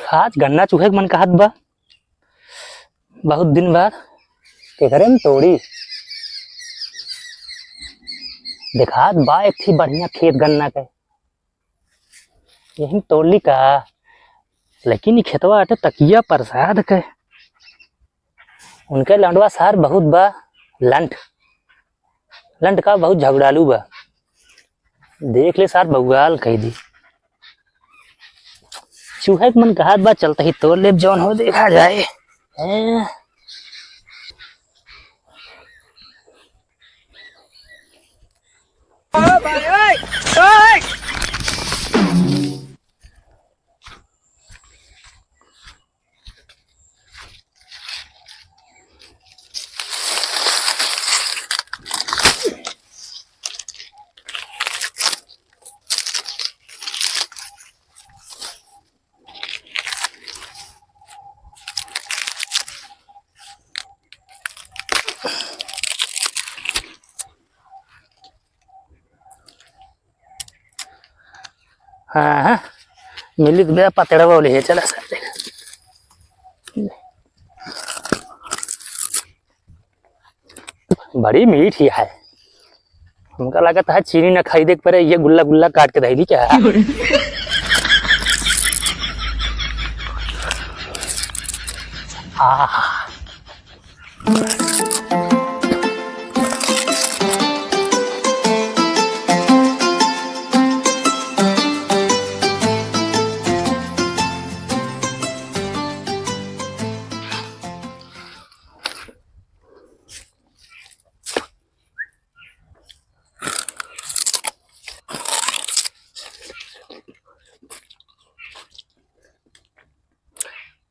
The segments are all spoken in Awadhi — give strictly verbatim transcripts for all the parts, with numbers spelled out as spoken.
आज गन्ना चुहे के मन कहत बा, बहुत दिन बाद। केकरे में तोड़ी? देखात बा एक थी बढ़िया खेत गन्ना के, यही में तोड़ ली का? लेकिन ई खेतवा आटे तकिया प्रसाद के। उनके लौंडवा सार बहुत बा लंठ, लंठ का बहुत झगड़ालू बा। देख ले सार बउआल कह दी। चूहे के मन कहत बा चलते ही तोड़ लेब जौन हो देखा जाए। हैं? हाँ, हाँ, मिली तो बे पतड़ा वाली है, चला सर। बड़ी मीठ ही है, हमका लगत है चीनी न खरीदे के पड़े, ये गुल्ला गुल्ला काट के धैली क्या है? आहा।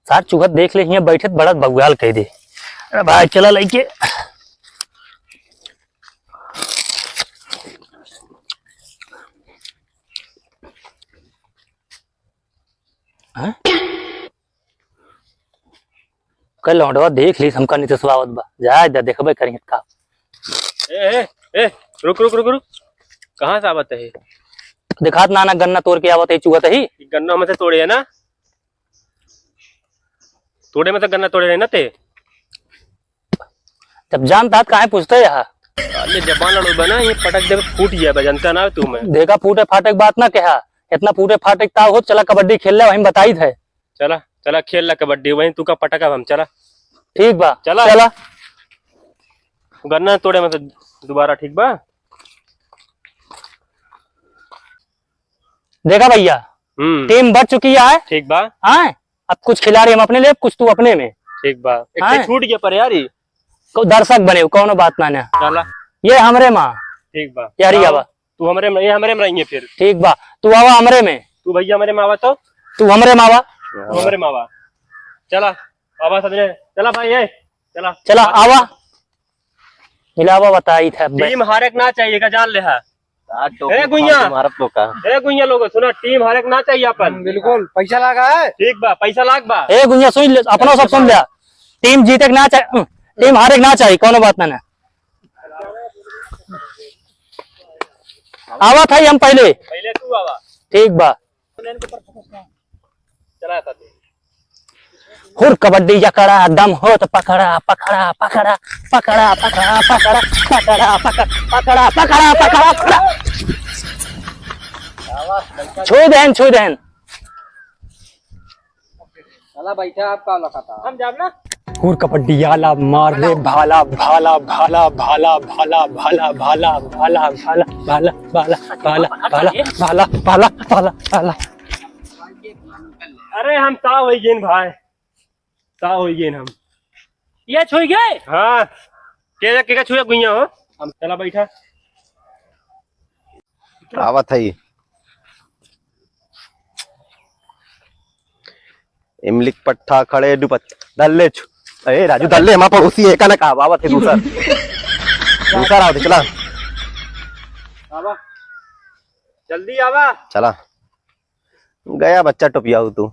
सार चुहत देख ले, हियाँ बैठे त बड़ा बउआल कह दे। अरे भाई, चला लइके। हैं? कल लौंडवा देख ली, हमका नितेशवा आवत बा। जाए दा, देखबे करिहत का। ए, ए, ए, रुक, रुक, रुक, रुक। कहाँ से आवत है? देखात ना, ना गन्ना तोड़ के आवत है, चुहत ही। गन्ना हमसे तोड़े है ना? तोड़े में तो गन्ना तोड़े रहे ना ते। जब जानता त काहे पूछते यहाँ? अरे जबान लड़ो बना, ये पटक दे फूट गया बा, जानता ना तू मैं। देखा फूटे फाटे के बात ना कहा, इतना फूटे फाटे के ताव हो, चला कबड्डी खेल ले, वहीं बताई थे। चला, चला खेल ला कबड्डी, वहीं तू का पटका हम, चला। ठीक बा, चला। चला। गन्ना तोड़े में तो दोबारा, ठीक बा? देखा भैया, हम्म। टीम बच चुकी है। ठीक बा। हाँ, अब कुछ खिलाड़ी हम अपने लिए, कुछ तू अपने में। ठीक बा। एक हाँ। ठे छूट गया पर यार, ई। को दर्शक बने, कौनो बात ना ना। चला। ये हमरे माँ। ठीक बा। यारी आओ। आवा। तू हमरे में, ये हमरे में रहेंगे फिर। ठीक बा, तू आवा हमरे में। तू भैया हमरे में आवा तो। तू हमरे में आवा। तू हमरे में आवा। चला, आवा सबने। चला भाई, ए, चला। चला, आवा। मिलावा बताई था। टीम हारे के ना चाहिए, का जान ले हा। ए गुइया। मारत लोग का। ए गुइया लोग, सुना, टीम हारे के ना चाहिए अपन। हम्म, बिल्कुल, पैसा लागा है। ठीक बा, पैसा लाग बा। ए गुइया सुन ले, अपना सब सुन ले। टीम जीते के ना चाहिए, टीम हारे के ना चाहिए, कौनो बात ना ना। आवा था हम पहले। पहले तू आवा। ठीक बा। चला था तू। हुर कबड्डी जकड़ा, दम हो त पकड़ा, पकड़ा, पकड़ा, पकड़ा, पकड़ा, पकड़ा, पकड़ा, पकड़ा, पकड़ा, पकड़ा, पकड़ा। छुई देहन, छुई देहन। चला बैठा, आपका लखा था। हम जाब ना। हुर कबड्डी आला मार रे भाला, भाला, भाला। अरे हम ता होई गेन भाई। का होई गेन हम? ये छुई गए? हाँ। के, के का छुए गुइया हो? हम चला बैठा। आवत है। इमलिक पट्ठा खड़े डुबत। दल्ले छु-, ए राजू दल्ले हमार पड़ोसी है, का ना कहा, आवत है दूसर। दूसर आवत है, चला। आवा। जल्दी आवा। चला। गया बच्चा टोपिया हो तू।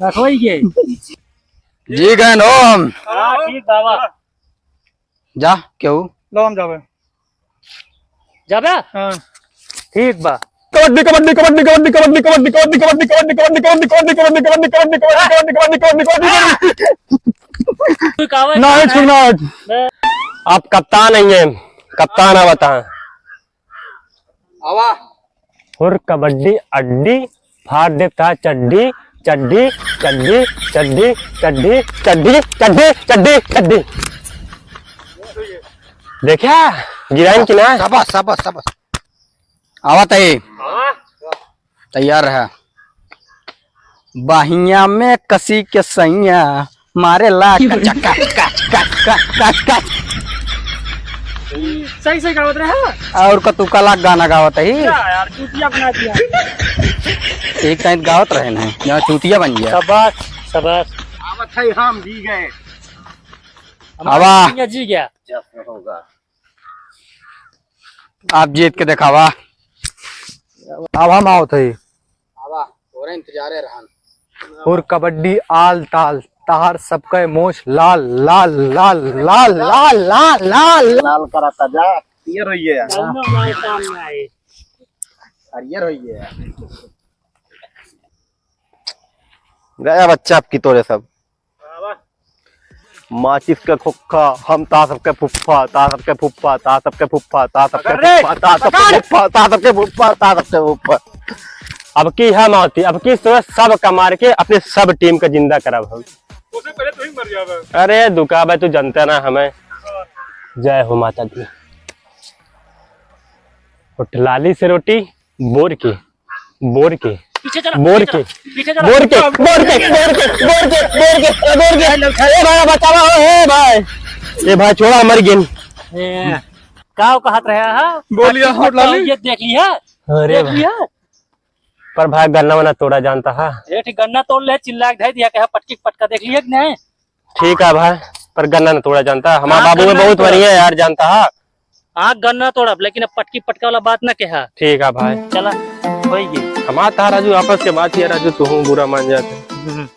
रखवाई के। जी गए हो हम। हाँ, ठीक बाबा। जा, केहू। लो हम जाबे। जाबे? हाँ। ठीक बा। कबड्डी, कबड्डी, कबड्डी। तू कावे ना है, छूना है। बे। आप कप्तान नहीं है, कप्तान आवत है। आवा। हुर कबड्डी अड्डी, फाड़ देता चड्डी, चड्डी, चड्डी। देखा, गिराइन की ना? शाबाश, शाबाश, शाबाश। आवा तई। तैयार रहा। बाहिया में कसी के सैया मारे ला कचा कच, कच, कच, कच, कच, कच। सही, सही गावत रहे। और का तू कला गाना गावत ही? क्या यार, चूतिया बना दिया। एक टाइम गावत रहे ना, यहाँ चूतिया बन गया। शाबाश, शाबाश। आवत है, हम जी गए। हमारा आवा। जी गया। जश्न होगा। आप जीत के देखावा। अब हम आवत हई। आवा, तोरे इंतजारे रहन। हुर कबड्डी आल ताल, तहार सबके मोछ लाल, लाल, लाल, लाल, लाल, लाल, लाल। लाल कराता जा, ये रहिए। दोनों हमारे सामने आए। और ये रहिए। गया बच्चा आपकी तोरे सब। माचिस के खोखा, हम ता सबके फुफ्फा, ता सबके फुफ्फा, ता सबके फुफ्फा, ता सबके पकड़ रे, फुफ्फा, ता सबके पकड़। फुफ्फा, ता सबके फुफ्फा, ता सबके फुफ्फा। अब की हम आवती, अब की तो सब का मार के अपने सब टीम का जिंदा करब हम। उससे पहले तू ही मर जाबे। अरे दुका भाई, तू जानता ना हमें। जय हो माता दी। उठ लाली से रोटी बोर के, बोर के, पीछे चला, बोर पीछे के, चला, पीछे चला। बोर के, बोर के, बोर के, बोर के, बोर के, बोर के। ए भाई, बचावा हो, ए भाई। ए भाई, छोड़ा, मर गेन। ए, का कहत रहे हा? बोलिया, होट लाली। ये देख लिया? अरे देख भाई। लिया? पर भाई, गन्ना वन्ना तोड़ा जानता हा? एक गन्ना तोड़ ले, चिल्ला के धर दिया, कहे पटकी पटका, देख लिया कि नहीं? ठीक है भाई, पर गन्ना न तोड़ा जानता, हमार हाँ, बाबू में गन्ना बहुत तोड़ा। बढ़िया यार जानता है। हाँ, गन्ना तोड़ब, लेकिन अब पटकी पटका वाला बात ना कहा। ठीक है भाई। चला, होई गई। हमार तार राजू आपस के बात ही है, राजू तू हूँ बुरा मान जाते। हम्म।